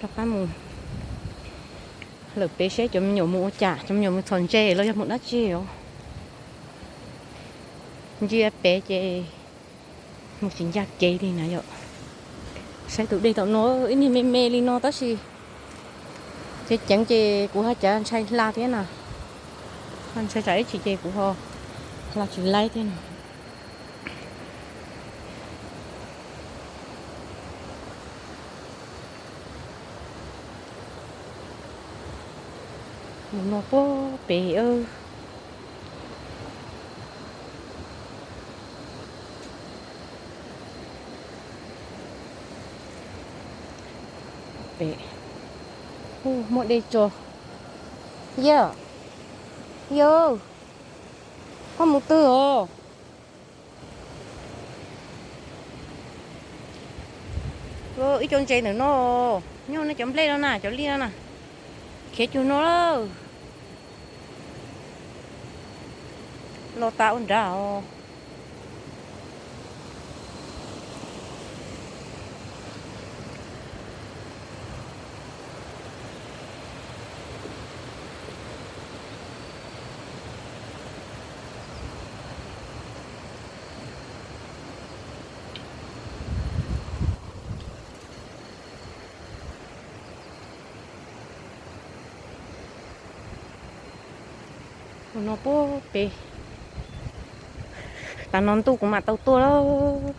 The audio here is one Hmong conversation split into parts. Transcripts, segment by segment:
Rov qab mus lawm pem seb cov me nyuam mus ua cas, cov me nyuam mus txhom ntses los yog mus dab tsi os. Ntsia pem ces mus tsis ncaj kev li na yom. Saib tus dej tom no ib niag me me li no tab sis ceev ceev ces kuv ho cav ntshai hla thiab na. Ho ntshai tsam ib chim ces kuv ho hla tsis laib thiab na. Mus no puag pem. Pem, muaj dej tso. Yawg, yawg, koj mus twg os? Ib co ntses ntawm no, nyob nej cov nplej no na, cov liaj no na, khiav cuag no lawm. Los tas ua nrad os. Mus no puag pem. Tav no ntuj kuv mam tau tuaj lauj.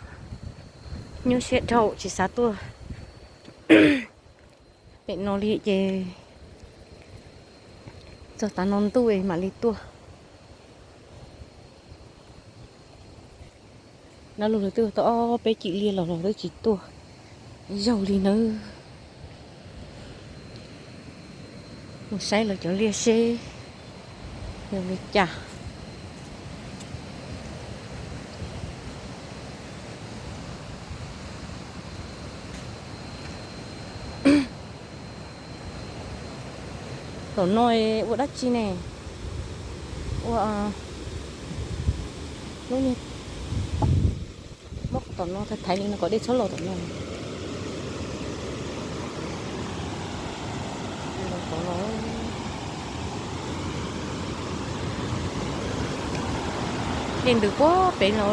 Nyuaj siab dhau tsis xav tuaj pem no li ces txog tav no ntuj mam li tuaj. Dab laug lawv twb tau ob peb cim liaj los los twb tsis tuaj zaug li nawb. Mus saib lawv cov liaj seb yog li cas. Tom no ua dab tsi ne? Ua lub niag, muab tom no thaiv thaiv li no kom dej txhob los tom no. Dej ntws puag pem no.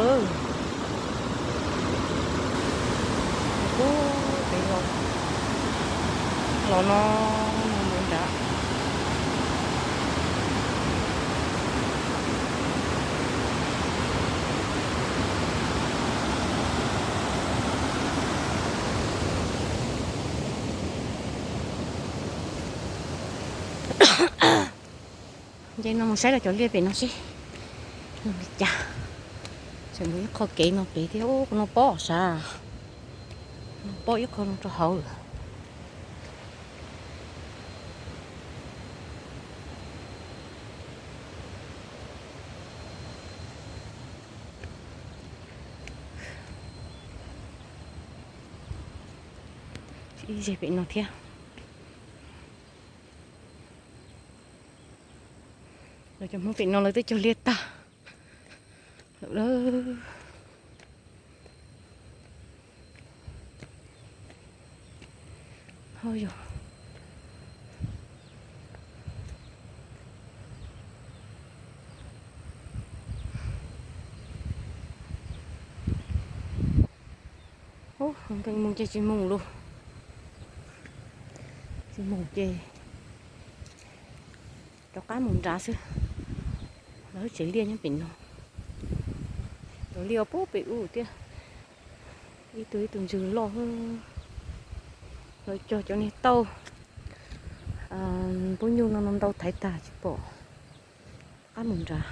Puag pem no, los no mus nrad. Nce no mus saib los cov liaj pem no seb li cas. Tseem muaj ib qho kev no pem thiab, ub, no pob sav, no pob ib qho no rau hauv lawm. Ib zeg pem no thiab. Los cov Hmoob pem no lawv twb cog liaj tag lawm. Ho yog nkees mus ces tsis mus lawm. Tsis mus ces rov qab mus nrad xwb. Lawv tsev liaj nyob pem no. Cov liaj puag pem ub thiab. Ib tug ib tug ntswg loj. Lawv cog cov niag tauj pub nyuj no ntau thaiv tag tsis pom. Rov qab mus nrad.